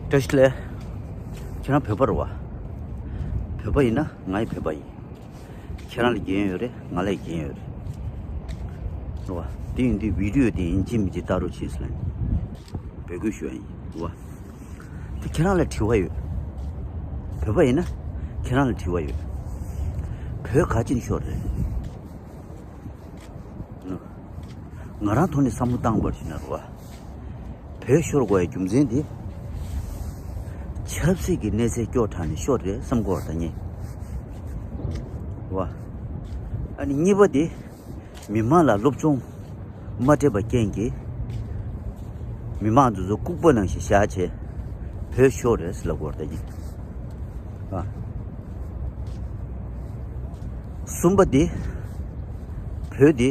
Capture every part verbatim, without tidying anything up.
བཀྲ་ཤིས་བདེ་ལེགས། ཁྱེད་རང་བོད་པ་རེད་བ། བོད་པ་ཡིན་ན་ང་ཡི་བོད་པ་ཡིན། ཁྱེད་རང་ལ་འགན་ཡོད་རེད། ང་ལ་འགན་ཡོད་རེད། རེད་བ། དེ་ཡིན་དུས་བི་ཌི་ཡོ་དེ་ཡིན་གཅིག་མིན་གཅིག་ལྟ་རོགས་བྱེད་ཟེར་ལ་འབོད་སྐུལ་ཞུ་ཡ་ཡིན། རེད་བ། དེ་ཁྱེད་རང་ལ་དྲི་བ་ཡོད། བོད་པ་ཡིན་ན་ཁྱེད་རང་ལ་དྲི་བ་ཡོད། བོད་ག་ཅིན་ཤོར་རེད། ང་རང་ཐོག་ནས་བསམ་བློ་བཏང་བར་ཞུ་ན་རེད་བ། བོད་ཤོར་དགོས་ཡའི་རྒྱུ་མཚན་དེ། ཆབ་སྲིད་ཀྱི་གནས་ཚད་སྐྱོ་དྲགས་ནས་ཤོར་རེད་བསམ་གྱི་ཡོད་རེད་ད་ངས། རེད་བ། ཨ་ནི་གཉིས་པ་དེ། མི་མང་ལ་སློབ་སྦྱོང་མ་སྤྲད་པ་རྐྱེན་གྱིས། མི་མང་དེ་ཚོ་ལྐུགས་པ་ནང་བཞིན་བཞག་བྱས། བོད་ཤོར་རེད་ཟེར་ལབ་ཀྱི་ཡོད་རེད་ད་ངས། ཨ། གསུམ་པ་དེ། བོད་དེ།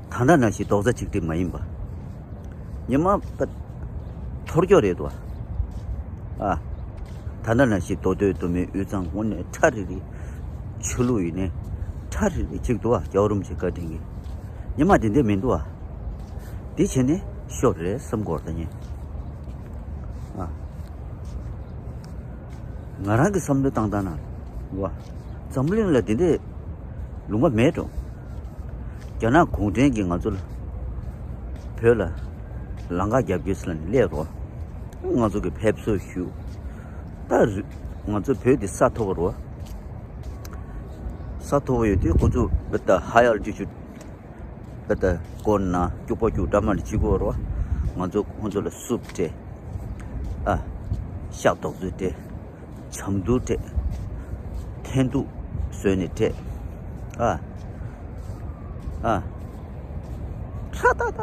ད་ལྟ་ནང་བཞིན་རྡོག་རྩ་གཅིག་སྒྲིལ་མ་ཡིན་པ། ཉི་མ་པ། འཐོར་སྐྱོ་རེད་དོ། ཨ། ད་ལྟ་ནང་བཞིན་མདོ་སྟོད་མདོ་སྨད་དབུས་གཙང་དངོས་གནས་ཁྲ་རི་རི། ཆོས་ལུགས་ཡིན་ནའི་ཁྲ་རི་རི་གཅིག་འདུག་ཨ། རྒྱལ་བ་རིན་པོ་ཆེ་བཀའ་དྲིན་གྱིས། ཉི་མ་དེ་འདྲ་མི་འདུག་ཨ། དེ་བྱས་ནས་ཤོར་རེད་བསམ་གྱི་ཡོད་རེད་ད་ངས། ཨ། ང་རང་གི་བསམ་བློ་བཏང་སྟངས་ནང་ལ། འཛམ་བུ་གླིང་ལ་དེ་འདྲའི་ལུང་པ་མེད་འགྲོ། རྒྱ་ནག་གུང་ཁྲན་གྱིས་ང་ཚོ་ལ། བོད་ལ། ལམ་ཁ་རྒྱབ་སྐྱོར་ཟེར་ནས་སླེབས་རོགས། ང་ཚོ་གི་ཕེབས་བསུ་ཞུ། ད་རི། ང་ཚོ་བོད་འདི་ས་མཐོ་པོ་རེད་བ། ས་མཐོ་པོ་ཡོད་དུས་ཁོ་ཚོ་བོད་ད་ཧའི་ཨལ་ཊི་ཅུཌ་བོད་ད་བསྐོར་ན་སྐྱུག་པ་སྐྱུག་འདྲ་མ་ནས་བྱེད་དགོས་རེད་བ། ང་ཚོ་ཁོ་ཚོ་ལ་སུབ་སྤྲད། ཨ། ཤ་རྡོག་བཙོས་སྤྲད། ཆམ་དུག་སྤྲད། འཐེན་ཐུག་བཟོས་ནས་སྤྲད། ཨ། ཨ། ཧྲ་ཏག་ཏག་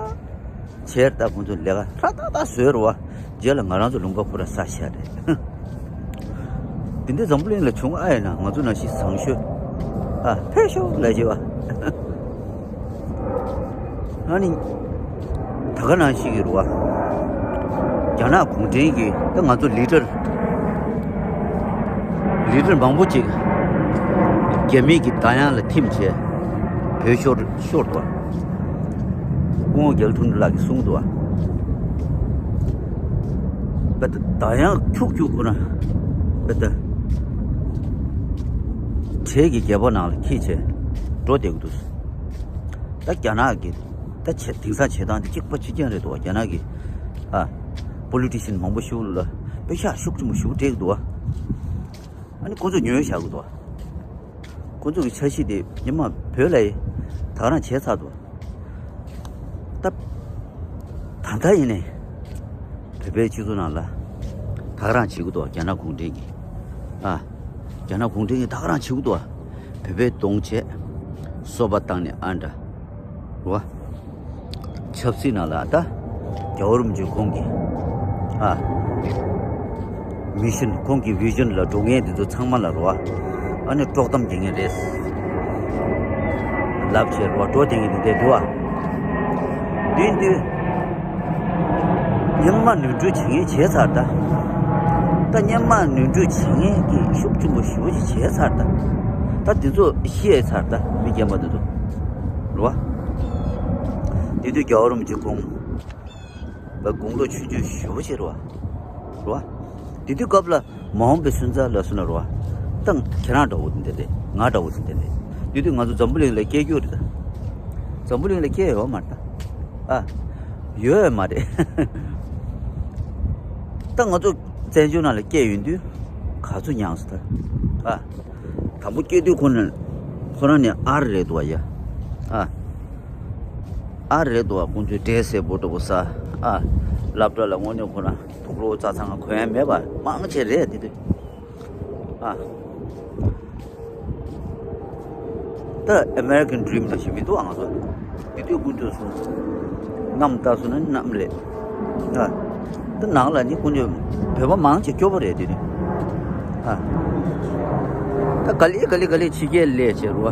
བྱས་ད་ཁོང་ཚོ་ལས་ཀ་ཧྲ་ཏག་ཏག་བཟོས་རེད་བ། རྗེས་ལ་ང་རང་ཚོ་ལུང་པ་ཁོ་ར་ས་ཤ་རེད། དེ་འདྲ་འཛམ་བུ་གླིང་ལ་བྱུང་ཨ་ཡིན་ན་ང་ཚོ་ནང་བཞིན་བཟང་ཤོས། ཨ། ཕེབས་ཤོག་ལབ་བྱས་བ། ཨ་ནི། ད་ག་ནང་བཞིན་གྱི་རེད་བ། རྒྱ་ནག་གུང་ཁྲན་གྱིས་ད་ང་ཚོ་ལི་ཌར། ལི་ཌར་མང་པོ་ཅིག་རྒྱ་མི་གི་བརྡ་ཡང་ལ་ཐིམ་བྱས། བོད་ཤོར་ཤོར་འདུག་བ། སྐུ་ངོ་རྒྱ་ལོ་ཁྲི་ལགས་ཀྱིས་གསུངས་འདུག་བ། བ་ད་བརྡ་ཡང་ཁྱུག་ཁྱུག་ཁོ་ན། བ་ད། གྲས་ཀྱི་རྒྱལ་པོ་ནང་ལ་འཁྱེར་བྱས་འགྲོ་བསྡད་ཀྱི་འདུག་ད་རྒྱ་ནག་གི་ད་བྱེད་དེང་སང་བྱེད་སྟངས་དེ་གཅིག་པ་གཅིག་རྐྱང་རེད་འདུག་བ། རྒྱ་ནག་གི་ཨ། པོ་ལི་ཊི་ཤན་མང་པོ་ཞིག་ལ་པེ་ཤག་ཤུགས་ཆེན་པོ་ཞིག་སྤྲད་ཀྱི་འདུག་བ། ཨ་ནི་ཁོ་ཚོ་ཉོས་བཞག་གི་འདུག་བ། ཁོ་ཚོ་གི་འཆར་གཞི་དེ་ཉི་མ་བོད་ལ་ད་ག་རང་བྱས་ཚར་འདུག་བ། ད། ད་ལྟ་ཡིན་ནའི། བོད་པའི་སྤྱི་ཚོགས་ནང་ལ། ད་ག་རང་བྱེད་ཀྱི་འདུག་རྒྱ་ནག་གུང་ཁྲན་གྱིས། ཨ། རྒྱ་ནག་གུང་ཁྲན་གྱིས་ད་ག་རང་བྱེད་ཀྱི་འདུག་བོད་པའི་གདོང་བྱས། སོ་པ་བཏང་ནས་ཨ་འདྲ། རེད་བ། ཆབ་སྲིད་ནང་ལ་ད། རྒྱལ་བ་རིན་པོ་ཆེ་ཁོང་གིས། ཨ། མི་ཤན་ཁོང་གི་བི་ཤན་ལ་འགྲོ་མཁན་དེ་ཚོ་ཚང་མ་ལ་རེད་བ། ཨ་ནི་དཀྲོག་གཏམ་རྒྱག་མཁན་རེད། ལབ་བྱས་རེད་བ། འགྲོ་བསྡད་མཁན་དེ་འདྲ་འདུག་བ། དེ་དུས། སྔོན་མ་ནོར་འཁྲུལ་བྱེད་མཁན་བྱས་ཚར་ད། ད་སྔོན་མ་ནོར་འཁྲུལ་བྱེད་མཁན་གྱི་ཤུགས་ཆེན་པོ་ཞེ་པོ་ཅིག་བྱས་ཚར་ད། ད་དེ་ཚོ་ཤེས་ཚར་ད་མི་རྒན་པ་དེ་ཚོ། རེད་བ། དེ་དུས་རྒྱལ་བ་རིན་པོ་ཆེ་དགུང་། བ་དགུང་ལོ་ཆུང་ཆུང་ཞེ་པོ་ཅིག་རེད་བ། རེད་བ། དེ་དུས་སྐབས་ལ་མ་འོངས་པའི་སོན་རྩ་ལ་སོང་ན་རེད་བ། ད་ཁྱེད་རང་འདྲ་བོ་དེ་འདྲ་རེད། ང་འདྲ་བོ་དེ་འདྲ་རེད། དེ་དུས་ང་ཚོ་འཛམ་བུ་གླིང་ལ་སྐྱེས་རྒྱུ་རེད་ད། འཛམ་བུ་གླིང་ལ་སྐྱེས་ཡོད་མ་རེད་ད། ཨ། ཡོད་མ་རེད། ད་ང་ཚོ་བཙན་བྱོལ་ནང་ལ་སྐྱེས་ཡོང་དུས་ག་ཚོད་མྱངས་སོང་ད། ཨ། དང་པོ་སྐྱེས་དུས་ཁོ་ན། ཁོ་རང་ནས་ཨར་རེད་འདུག་བ་ཡ། ཨ། ཨར་རེད་འདུག་བ། ཁོང་ཚོས་འབྲས་སེར་པོ་འདྲ་པོ་ཟ། ཨ། སློབ་གྲྭ་ལ་དངོས་གནས་ཁོ་རང་དུག་ལོག་རྩ་ཚང་གོན་ཡ་མེད་པ་མང་ཆེ་རེད་དེ་དུས། ཨ། ད་American Dream་ལ་ཞིག་མི་འདུག་ཨ་ང་ཚོ། དེ་དུས་ཀུན་ཏུ་སོང་། གནམ་ལྟ་སོང་ན་གནམ་རེད། ཨ། ད་ནང་ལ་ནི་ཀུན་ཏུ་བོད་པ་མང་ཆེ་སྐྱོ་པོ་རེད་དེ་ནི། ཨ། ད་ག་ལེ་ག་ལེ་ག་ལེ་ཕྱི་རྒྱལ་སླེབས་བྱས་རོ།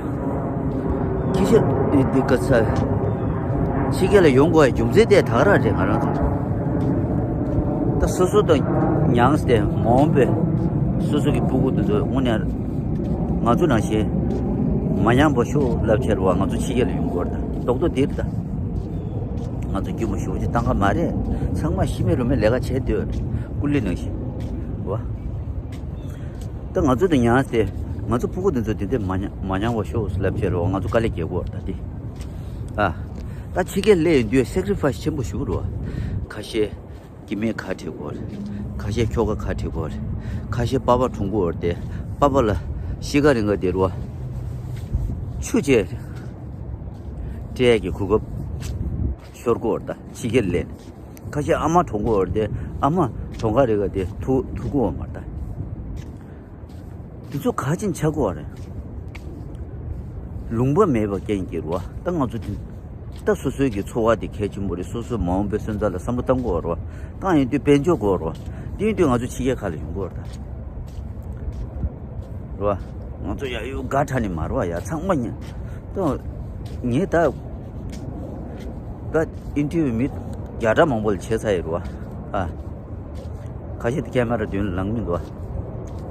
ཁྱི་ཤ་འདི་འདི་ག་ཚ། ཕྱི་རྒྱལ་ལ་ཡོང་དགོས་ཡ་རྒྱུ་མཚན་དེ་ད་ག་རང་རེད་ང་རང་ཚོ། ད་སོ་སོ་དང་མྱངས་ཏེ་མ་འོངས་པའི་སོ་སོ་གི་ཕྲུ་གུ་འདི་ཚོ་དངོས་གནས་ང་ཚོ་ནང་བཞིན་མ་ཉམས་པ་ཤོག་ལབ་བྱས་རོ། ང་ཚོ་ཕྱི་རྒྱལ་ལ་ཡོང་དགོས་རེད་ད། རྡོག་རྡོག་འདིར་ད། ང་ཚོ་སྐྱིད་པོ་ཞེ་པོ་ཅིག་བཏང་ག་མ་རེད། ཚང་མ་ཤི་མེད་རོ་མེད་ལས་ཀ་བྱས་སྡོད་རེད། ཀུ་ལི་ནང་བཞིན། རེད་བ། ད་ང་ཚོ་དེ་ཉར་ཏེ། ང་ཚོ་ཕྲུ་གུ་དེ་ཚོ་དེ་འདྲས་མ་ཉར་མ་ཉར་བ་ཤོག་ལབ་བྱས་རེད་བ། ང་ཚོ་དཀའ་ལས་རྒྱག་གི་ཡོད་རེད་ད་དེ། ཨ། ད་ཕྱི་རྒྱལ་སླེབས་ཡོང་དུས་སེ་ཀ་རི་ཕའི་སི་ཆེན་པོ་ཞེ་པོ་རེད་བ། ཁ་ཤས་སྐྱེ་དམན་ཁ་བྲལ་དགོས་རེད། ཁ་ཤས་ཁྱོ་ག་ཁ་བྲལ་དགོས་རེད། ཁ་ཤས་པ་ཕ་གྲོངས་ཀྱི་ཡོད་རེད་དེ། པ་ཕ་ལ་ཤི་ཁ་རིང་ཁ་དེ་རེད་བ། ཆུ་བཅད་སྤྲད་ཀྱི་གོ་སྐབས་ཤོར་གྱི་ཡོད་རེད་ད། ཕྱི་རྒྱལ་སླེབས་ནས། ཁ་ཤས་ཨ་མ་གྲོངས་ཀྱི་ཡོད་རེད་དེ། ཨ་མ་གྲོངས་ཁ་རེད་ག་དེ་ཐུག་ཐུག་གི་ཡོད་མ་རེད་ད། དེ་ཚོ་ག་ཅིན་ཆགས་ཀྱི་ཡོད་རེད། ལུང་པ་མེད་པ་རྐྱེན་གྱིས་རེད་བ། ད་ང་ཚོ་དེ། ད་སོ་སོའི་གི་འཚོ་བ་དེ་གལ་ཆེན་པོ་རེད། སོ་སོའི་མ་འོངས་པའི་སོན་རྩ་ལ་བསམ་བློ་བཏང་དགོས་རེད་བ། བཏང་ཡོང་དུས་དཔལ་འབྱོར་དགོས་རེད་བ། དེ་ཡིན་དུས་ང་ཚོ་ཕྱི་རྒྱལ་ཁག་ལ་ཡོང་དགོས་རེད་ད། རེད་བ། ང་ཚོ་ཡ་ཡོ་དགའ་དྲགས་ནི་མ་རེད་བ་ཡ། ཚང་མ་ཉན། ད་ངས་ད། ད་ཨིན་ཊར་བིའུ་མི་བརྒྱ་ཕྲག་མང་པོ་ལ་བྱས་ཚར་ཡོད་རེད་བ། ཨ། ཁ་ཤས་དེ་ཀེ་མ་ར་མདུན་ལ་ལངས་མི་འདུག་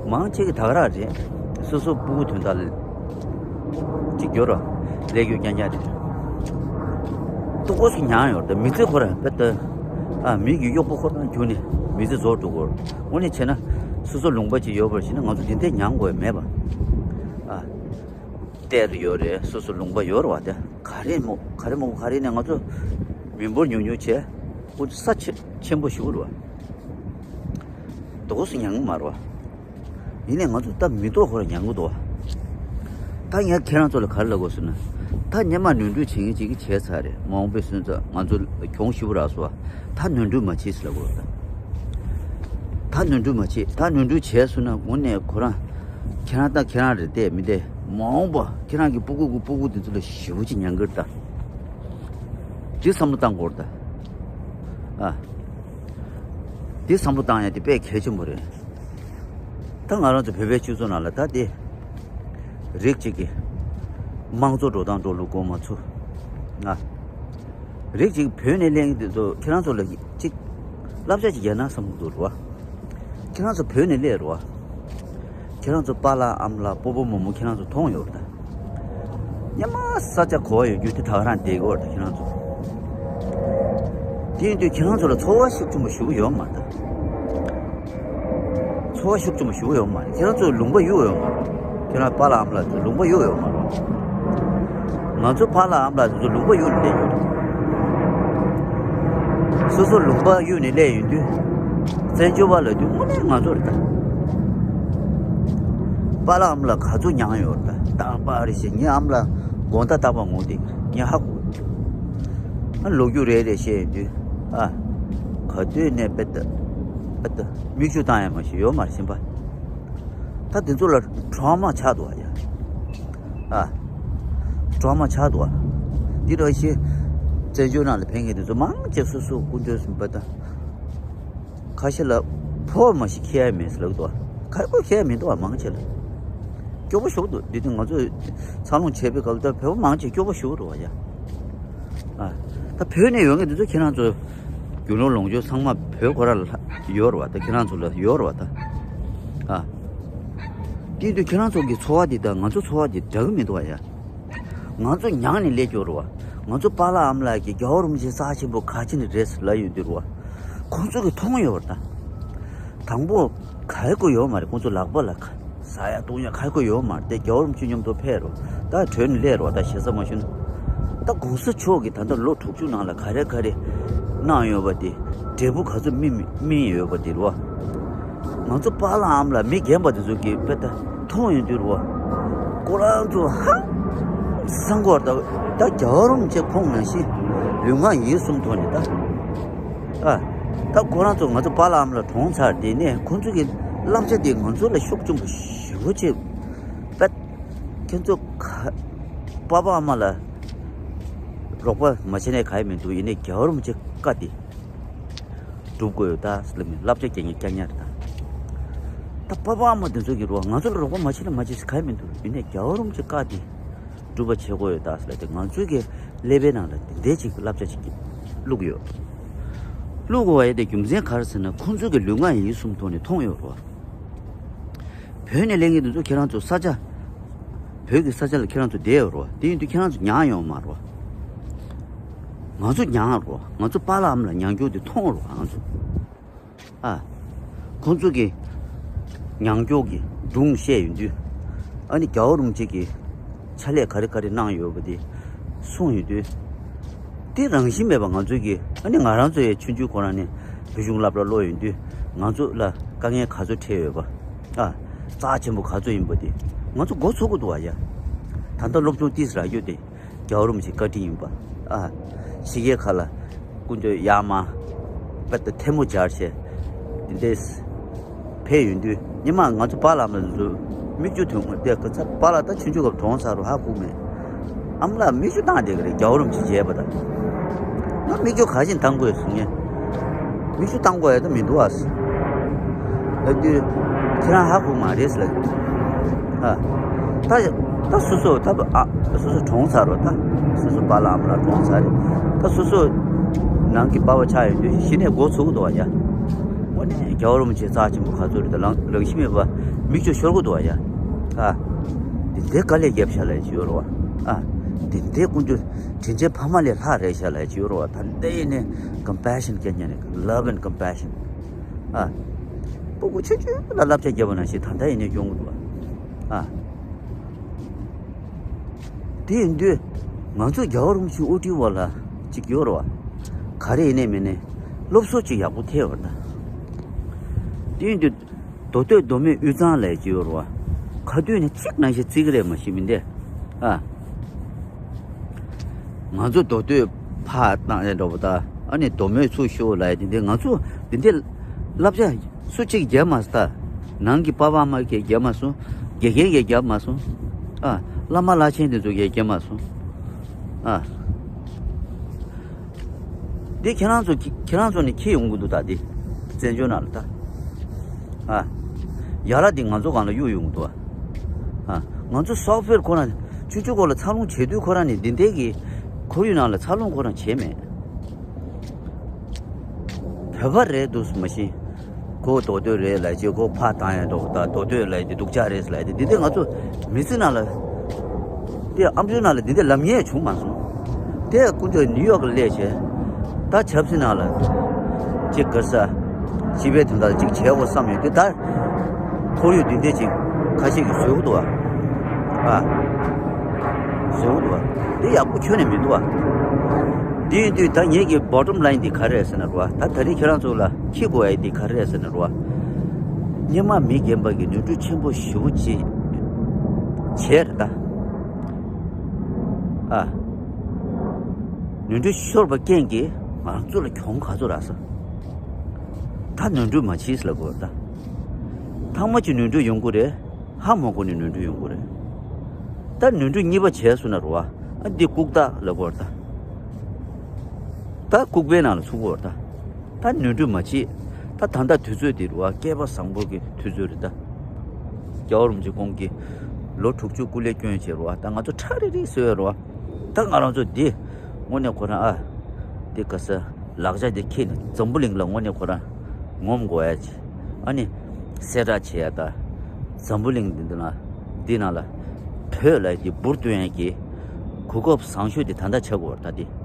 བ། མང་ཆེ་གི་ད་ག་རང་རེད། སོ་སོ་སྤུ་གུ་དོན་དག་ལ་གཅིག་གྱུར་ར་ལས་རྒྱུ་རྐྱང་རྐྱང་རེད། ཏོག་ཙམ་ཉར་ཡོད་རེད། མི་ཚེ་ཁོ་རང་བེད་ད། ཨ། མི་གི་གཡོག་པོ་ཁོ་རང་གྱུར་ནས་མི་ཚེ་རྫོགས་འགྲོ་གི་ཡོད་རེད། དངོས་གནས་བྱས་ན་སོ་སོ་ལུང་པ་ཅིག་ཡོད་པར་བྱས་ན་ང་ཚོ་དེ་འདྲས་ཉར་དགོས་མེད་པ། ཨ། གཏེར་ཡོད་རེད། སོ་སོ་ལུང་པ་ཡོད་རེད་བ། དེ་ག་རེ་མོ་ག་རེ་མོ་ག་རེ་ནས་ང་ཚོ་མི་འབོར་ཉུང་ཉུང་བྱས། ཁོ་ཚོ་ས་ཆེ་ཆེན་པོ་ཞིག་རེད་བ། ཏོག་ཙམ་ཉར་གི་མ་རེད་བ། ཡིན་ནའི་ང་ཚོ་ད་མི་ཐོག་ཁོ་ར་ཉར་གི་འདུག་བ། ད་ངས་ཁྱེད་རང་ཚོ་ལ་ག་རེ་ལབ་དགོས་ཟེར་ན། ད་སྔོན་མ་ནོར་འཁྲུལ་བྱེད་མཁན་ཅིག་གིས་བྱས་ཚར་རེད། མ་འོངས་པའི་སོན་རྩ་ང་ཚོ་གྱོང་ཞེ་པོ་རག་སོང་བ། ད་ནོར་འཁྲུལ་མ་བྱེད་ཟེར་ལབ་དགོས་རེད་ད། ད་ནོར་འཁྲུལ་མ་བྱེད། ད་ནོར་འཁྲུལ་བྱས་སོང་ན་དངོས་གནས་ཁོ་རང་། ཁྱེད་རང་ད་ཁྱེད་རང་རེད་དེ་མི་དེ། མ་འོངས་པ་ཁྱེད་རང་གི་སྤུ་གུ་གི་སྤུ་གུ་དེ་ཚོ་ལ་ཞེ་པོ་ཅིག་ཉན་གི་རེད་ད། དེ་བསམ་བློ་བཏང་དགོས་རེད་ད། ཨ། དེ་བསམ་བློ་བཏང་ཡ་དེ་དཔེ་གལ་ཆེན་པོ་རེད། ད་ང་རང་ཚོ་བོད་པའི་སྤྱི་ཚོགས་ནང་ལ་ད་དེ། རིགས་གཅིག་གི་དམངས་གཙོ་འགྲོ་སྟངས་འགྲོ་ལུགས་གོ་མ་ཚོར། ང་། རིགས་གཅིག་བོད་ནས་སླེབས་མཁན་དེ་ཚོ་ཁྱེད་རང་ཚོ་ལ་གཅིག་བསླབ་བྱ་ཅིག་རྒྱག་ན་བསམ་གྱི་འདུག་རེད་བ། ཁྱེད་རང་ཚོ་བོད་ནས་སླེབས་རེད་བ། ཁྱེད་རང་ཚོ་པཱ་ལགས་ཨ་མ་ལགས་སྤོ་བོ་རྨོ་མོ་ཁྱེད་རང་ཚོ་མཐོང་ཡོད་རེད་ད། སྔོན་མ་ས་ཆ་གོ་བ་ཡོད་རྒྱུ་དེ་ད་ག་རང་བསྡད་ཀྱི་ཡོད་རེད་ད་ཁྱེད་རང་ཚོ། དེ་ཡིན་དུས་ཁྱེད་རང་ཚོ་ལ་ཚོར་བ་ཤུགས་ཆེན་པོ་ཞེ་པོ་ཡོད་མ་རེད་ད། ཚོར་བ་ཤུགས་ཆེན་པོ་ཞེ་པོ་ཡོད་མ་རེད། ཁྱེད་རང་ཚོ་ལུང་པ་གཡུག་ཡོད་མ་རེད། ཁྱེད་རང་པཱ་ལགས་ཨ་མ་ལགས་ཚོ་ལུང་པ་གཡུག་ཡོད་མ་རེད། ང་ཚོ་པཱ་ལགས་ཨ་མ་ལགས་ཚོ་ལུང་པ་གཡུག་ནས་སླེབས་ཡོད་རེད། སོ་སོ་ལུང་པ་གཡུག་ནས་སླེབས་ཡོང་དུས། བཙན་བྱོལ་བ་ལབ་དུས་དངོས་གནས་ང་ཚོ་རེད་ད། པཱ་ལགས་ཨ་མ་ལགས་ག་ཚོད་མྱངས་ཡོད་རེད་ད། རྟག་པར་རེ་བཞིན་ངའི་ཨ་མ་ལགས་དགོང་དག་རྟག་པར་ངུ་བསྡད་ཀྱི་རེད། ངས་ཧ་གོ་གི་འདུག་ཨ། ལོ་རྒྱུས་རེ་རེ་བཤད་ཡོང་དུས། ཨ། ག་དུས་ནས་དཔེ་ལྟ། དཔེ་ལྟ། མིག་ཆུ་བཏང་ཡ་མ་ཞིག་ཡོད་མ་རེད་གཞན་པ། ད་དེ་ཚོ་ལ་ཊོ་རོ་མ་ཆགས་འདུག་ཨ་ཡ། ཨ། ཊོ་རོ་མ་ཆགས་འདུག་ཨ། འདི་འདྲ་ཞིག་བཙན་བྱོལ་ནང་ལ་ཕེབས་མཁན་དེ་ཚོ་མང་ཆེ་སོ་སོ་སྐུ་མདུན་སུ་དཔེ་ལྟ། ཁ་ཤས་ལ་ཕོ་མ་ཞིག་ཁྱེར་ཡ་མེད་ཟེར་ལབ་འདུག་ཨ། ག་རེ་ཁྱེར་ཡ་མི་འདུག་ཨ། མང་ཆེ་ལ་སྐྱོ་པོ་ཞེ་པོ་འདུག་འདི་དུས་ང་ཚོ་འཚར་ལོངས་བྱས་པའི་སྐབས་ལ་ད་བོད་པ་མང་ཆེ་སྐྱོ་པོ་ཞེ་པོ་འདུག་ཨ་ཡ། ཨ། ད་བོད་ནས་ཡོང་མཁན་འདི་ཚོ་ཁྱེད་རང་ཚོ་རྒྱུ་ནོར་ལོངས་སྤྱོད་ཚང་མ་བོད་ཁོ་ར་ལ་ཡོད་རེད་བ། ད་ཁྱེད་རང་ཚོ་ལ་ཡོད་རེད་བ་ད། ཨ། དེ་དུས་ཁྱེད་རང་ཚོ་གི་འཚོ་བ་འདི་དང་ང་ཚོ་འཚོ་བ་འདི་འདྲ་གི་མི་འདུག་བ་ཡ། ང་ཚོ་མྱངས་ནས་སླེབས་ཀྱི་ཡོད་རེད་བ། ང་ཚོ་པཱ་ལགས་ཨ་མ་ལགས་ཀྱིས་རྒྱལ་བ་རིན་པོ་ཆེ་རྩ་ཆེན་པོ་ག་ཅི་ནས་རེད་ཟེར་ལབ་ཡོང་དུས་རེད་བ། ཁོང་ཚོ་གིས་མཐོང་ཡོད་རེད་ད། དང་པོ་ག་རེ་དགོས་ཡོད་མ་རེད། ཁོང་ཚོ་ལག་པ་ལ་ཟ་ཡ་བཏུང་ཡ་ག་རེ་དགོས་ཡོད་མ་རེད་དེ། རྒྱལ་བ་རིན་པོ་ཆེ་མཉམ་དུ་ཕེབས་རོགས། ད་བྲོས་ནས་སླེབས་རོགས། ད་ཞེ་ས་མ་ཞུ་ན། ད་གོང་ས་མཆོག་གིས་ད་ལྟ་ལོ་དྲུག་ཅུ་ནང་ལ་ག་རེ་ག་རེ་གནང་ཡོད་པ་དེ། འབྲས་བུ་ག་ཚོད་སྨིན་སྨིན་ཡོད་པ་དེ་རེད་བ། ང་ཚོ་པཱ་ལགས་ཨ་མ་ལགས་མི་རྒན་པ་དེ་ཚོ་གིས་དཔེ་ལྟ་མཐོང་ཡོང་དུས་རེད་བ། ཁོ་རང་ཚོ་ཧང་སང་གོ་ད། ད་རྒྱལ་བ་རིན་པོ་ཆེ་ཁོང་ནང་བཞིན་ལུས་ངག་ཡིད་གསུམ་ཐོག་ནས་ད། ཨ། ད་ཁོ་རང་ཚོ་ང་ཚོ་པཱ་ལགས་ཨ་མ་ལགས་གྲོངས་ཚར་དེ་ནས་ཁོང་ཚོ་གི་བསླབ་བྱ་དེ་ང་ཚོ་ལ་ཤུགས་ཆེན་པོ་ཞེ་པོ་ཅིག་པད། ཁྱེད་ཚོ་ག་པ་ཕ་ཨ་མ་ལགས་རོགས་པ་མ་བྱས་ནས་ག་ཡེ་མི་འདུག་ཡིན་ནའི་རྒྱལ་བ་རིན་པོ་ཆེ་བཀའ་དེ་སྒྲུབ་དགོས་ཡོད་ད་ཟེར་ལབ་ནས་བསླབ་བྱ་རྒྱག་མཁན་རྐྱང་རྐྱང་རེད་ད། ད་པ་ཕ་ཨ་མ་དེ་ཚོ་གི་རོགས་ང་ཚོ་ལ་རོགས་པ་མ་བྱས་ན་མ་བྱས་ཟེར་ག་ཡེ་མི་འདུག་ཡིན་ནའི་རྒྱལ་བ་རིན་པོ་ཆེ་བཀའ་དེ་སྒྲུབ་པ་བྱེད་དགོས་ཡོད་ད་ཟེར་ལབ་དེ། ང་ཚོའི་གི་ཀླད་པའི་ནང་ལ་དེ་འདྲའི་ཅིག་བསླབ་བྱ་ཅིག་བླུགས་ཡོད། བླུགས་དགོས་པ་ཡིན་ཏེ་རྒྱུ་མཚན་ག་རེ་ཟེར་ན་ཁོང་ཚོའི་གི་ལུས་ངག་ཡིད་གསུམ་ཐོག་ནས་མཐོང་ཡོད་རེད་བ། བོད་ནས་སླེབས་མཁན་དེ་ཚོ་ཁྱེད་རང་ཚོ་ས་ཆ། བོད་ཀྱི་ས་ཆ་ལ་ཁྱེད་རང་ཚོ་བསྡད་ཡོད་རེད་བ། དེ་ཡིན་དུས་ཁྱེད་རང་ཚོ་མྱངས་ཡོད་མ་རེད་བ། ང་ཚོ་མྱངས་རོགས། ང་ཚོ་པཱ་ལགས་ཨ་མ་ལགས་མྱོང་རྒྱུ་དེ་མཐོང་རོགས། ང་ཚོ། ཨ། ཁོང་ཚོ་གི་མྱོང་རྒྱུ་གི་སྒྲུང་བཤད་ཡོང་དུས། ཨ་ནི་རྒྱལ་བ་རིན་པོ་ཆེ་གི་ཕྱག་ལས་ག་རེ་ག་རེ་གནང་ཡོད་པ་དེ་གསུངས་ཡོང་དུས། དེ་རང་བཞིན་མེད་པ་ང་ཚོ་གི། ཨ་ནི་ང་རང་ཚོ་ཡི་ཆུང་ཆུང་ཁོ་རང་ནས་བོད་གཞུང་སློབ་གྲྭ་སློབ་ཡོང་དུས། ང་ཚོ་ལ་དཀའ་ངལ་ག་ཚོད་འཕྲད་ཡོད་པ། ཨ། རྩ་ཆེན་པོ་ག་ཚོད་ཡིན་པ་དེ་ང་ཚོ་མགོ་ཚོད་ཀྱི་འདུག་བ་ཡ། ད་ལྟ་སློབ་སྦྱོང་ཏོག་ཙམ་རག་རྒྱུ་དེ་རྒྱལ་བ་རིན་པོ་ཆེའི་བཀའ་དྲིན་ཡིན་པ། ཨ། ཕྱི་རྒྱལ་ཁག་ལ་སྐུ་མདུན་ཡར་མར་དཔེ་ལྟ་ཐལ་མོ་སྦྱར་བྱས་འདི་འདྲས་ཕེབས་ཡོང་དུས། སྔོན་མ་ང་ཚོ་པཱ་ལགས་ཨ་མ་ལགས་ཚོ་མིག་ཆུ་ཐོན་དུས། ག་ཚ་པཱ་ལགས་ད་ཆུང་ཆུང་སྐབས་གྲོངས་ཚར་རུ་ཧ་གོ་མེད། ཨ་མ་ལགས་མིག་ཆུ་བཏང་བསྡད་ཀྱི་རེད། རྒྱལ་བ་རིན་པོ་ཆེ་མཇལ་བ་དང་། ང་མིག་ཆུ་ག་བཞིན་བཏང་དགོས་གསུང་ངས། མིག་ཆུ་བཏང་དགོས་ཡ་ད་མི་འདུག་ཨ། ལབ་དུས་ཁྱེད་རང་ཧ་གོ་མ་རེད་ཟེར་ལབ། ཨ། ད་ད་སོ་སོ་ད་ཨ་སོ་སོ་གྲོངས་ཚར་རོ། ད་སོ་སོ་པཱ་ལགས་ཨ་མ་ལགས་གྲོངས་ཚར་རེད། ད་སོ་སོ་ནང་གི་པ་ཕ་ཆགས་ཡོང་དུས་གཞི་ནས་མགོ་ཚོད་ཀྱི་འདུག་བ་ཡ། དངོས་གནས་རྒྱལ་བ་རིན་པོ་ཆེ་རྩ་ཆེན་པོ་ག་ཚོད་རེད། ད་རང་རང་བཞིན་མེད་པ་མིག་ཆུ་ཤོར་གྱི་འདུག་བ་ཡ། ཨ། འདི་འདྲའི་དཀའ་ལས་བརྒྱབ་བཞག་ལབ་ཀྱི་ཡོད་རེད་བ། ཨ། འདི་འདྲའི་ཀུན་སྤྱོད་དྲིན་ཅན་ཕ་མ་ལས་ལྷག་རེད་བཞག་ལབ་ཀྱི་ཡོད་རེད་བ། ད་ལྟ་ཡིན་ནས་compassion སྐད་ཉན་ནས་love and compassion། ཨ། སྤུ་གུ་ཆུང་ཆུང་ལ་བསླབ་བྱ་བརྒྱབ་པ་ནང་བཞིན་ད་ལྟ་ཡིན་ནས་ཡོང་གི་འདུག་བ། ཨ། དེ་ཡིན་དུས་ང་ཚོ་རྒྱལ་བ་རིན་པོ་ཆེ་དབུ་ཁྲིད་འོག་ལ་ཅིག་ཡོད་རེད་བ། ག་རེ་ཡིན་ནས་མིན་ནས་སློབ་གསོ་ཅིག་ཡག་པོ་ཐེབས་པ་རེད་ད། དེ་ཡིན་དུས་མདོ་སྟོད་མདོ་སྨད་དབུས་གཙང་ལབ་ཀྱི་ཡོད་རེད་བ། ཁ་ཐུག་ནས་གཅིག་ནང་བཞིན་བརྩི་གི་རེད། མ་གཞི་མིན་ཏེ། ཨ། ང་ཚོ་མདོ་སྟོད་ཕར་བཏང་ཡ་འདྲ་པོ་དང་། ཨ་ནི་མདོ་སྨད་ཚུར་ཤོག་ལབ་ཡ་དེ་འདྲ། ང་ཚོ་འདི་འདྲ་བསླབ་བྱ་སུ་གཅིག་བརྒྱབ་མ་སོང་ད། ནང་གི་པ་ཕ་མ་གིས་བརྒྱབ་མ་སོང་། དགེ་རྒན་གྱིས་བརྒྱབ་མ་སོང་། ཨ། བླ་མ་བླ་ཆེན་དེ་ཚོ་གིས་བརྒྱབ་མ་སོང་། ཨ། འདི་ཁྱེད་རང་ཚོ་ཁྱེད་རང་ཚོ་ནས་འཁྱེར་ཡོང་གི་འདུག་ད། འདི་བཙན་བྱོལ་ནང་ལ་ད། ཨ། ཡ་ར་འདི་ང་ཚོ་སྒང་ལ་གཡུག་ཡོང་གི་འདུག་ཨ། ཨ། ང་ཚོ་སོག་པོ་ཁོ་རང་ཆུང་ཆུང་སྐབས་ལ་འཚར་ལོངས་བྱེད་དུས་ཁོ་རང་ནས་འདི་འདྲའི་གི་ཁོར་ཡུག་ནང་ལ་འཚར་ལོངས་ཁོ་རང་བྱས་མེད། བོད་པ་རེད་འདུག་མ་གཞི། ཁོ་མདོ་སྟོད་རེད་ལབ་ཀྱི། ཁོ་ཕར་བཏང་ཡ་འདུག་ད། མདོ་སྟོད་ལབ་ཀྱི་སྡུག་ཅག་རེད་ལབ་ཀྱི། འདི་འདྲ་ང་ཚོ་མི་ཚེ་ནང་ལ། དེ་ཨམ་ཅོག་ནང་ལ་འདི་འདྲ་ལབ་མཁན་བྱུང་མ་སོང་། དེ་སྐུ་མདུན་ནིའུ་ཡོག་གི་སླེབས་བྱས། ད་ཆབ་སྲིད་ནང་ལ་ཅིག་ག་རེ་ཟ། སྤྱི་པའི་དོན་དག་ལ་ཅིག་བྱེད་དགོས་བསམ་ཡོད་དུས། ད་ཁོར་ཡུག་འདི་འདྲ་ཅིག་ཁ་ཤས་ཀྱིས་བཟོས་འདུག་བ། ཨ། བཟོས་འདུག་བ། འདི་ཡག་པོ་ཁྱོན་ནས་མི་འདུག་བ། འདི་ཡིན་དུས་ད་ངེད་ཀྱི་bottom line འདི་ག་རེ་རེད་ཟེར་ན་རེད་བ། ད་ད་རེས་ཁྱེད་རང་ཚོ་ལ་འཁྱེར་དགོས་ཡ་འདི་ག་རེ་རེད་ཟེར་ན་རེད་བ། སྔོན་མ་མི་རྒན་པ་གིས་ནོར་འཁྲུལ་ཆེན་པོ་ཞེ་པོ་ཅིག་བྱས་རེད་ད། ཨ། ནོར་འཁྲུལ་ཤོར་བ་རྐྱེན་གྱིས་ང་ཚོ་ལ་གྱོང་ག་ཚོད་རག་སོང་། ད་ནོར་འཁྲུལ་མ་བྱེད་ཟེར་ལབ་དགོས་རེད་ད། ཐེངས་མ་གཅིག་ནོར་འཁྲུལ་ཡོང་གི་རེད། ཧ་མ་གོ་ནས་ནོར་འཁྲུལ་ཡོང་གི་རེད། ད་ནོར་འཁྲུལ་གཉིས་པ་བྱས་སོང་ན་རེད་བ། ཨ། འདི་ལྐུགས་རྟགས་ལབ་དགོས་རེད་ད། ད་ལྐུགས་པའི་ནང་ལ་ཚུད་དགོས་རེད་ད། ད་ནོར་འཁྲུལ་མ་བྱེད། ད་ད་ལྟ་དུས་ཚོད་འདི་རེད་བ། སྐལ་པ་བཟང་པོ་གི་དུས་ཚོད་རེད་ད། རྒྱལ་བ་རིན་པོ་ཆེ་ཁོང་གིས་ལོ་དྲུག་ཅུ་སྐུ་ལས་བསྐྱོན་བྱས་རེད་བ། ད་ང་ཚོ་ཁྲ་རིག་རིག་བཟོས་ཡོད་རེད་བ། ད་ང་རང་ཚོ་འདི་དངོས་གནས་ཁོ་རང་ཨ། འདི་ག་ས། ལག་ཆ་དེ་འཁྱེར་ནས་འཛམ་བུ་གླིང་ལ་དངོས་གནས་ཁོ་རང་ངོམ་དགོས་ཡ་ཅིག། ཨ་ནི་གསལ་བསྒྲགས་བྱེད་ཡ་ད། འཛམ་བུ་གླིང་འདི་འདི་ན་འདི་ནང་ལ་བོད་ལ་ཡི་འབུར་བཏོན་ཡ་གི་གོ་སྐབས་བཟང་ཤོས་དེ་ད་ལྟ་ཆགས་ཀྱི་ཡོད་རེད་ད། འདི་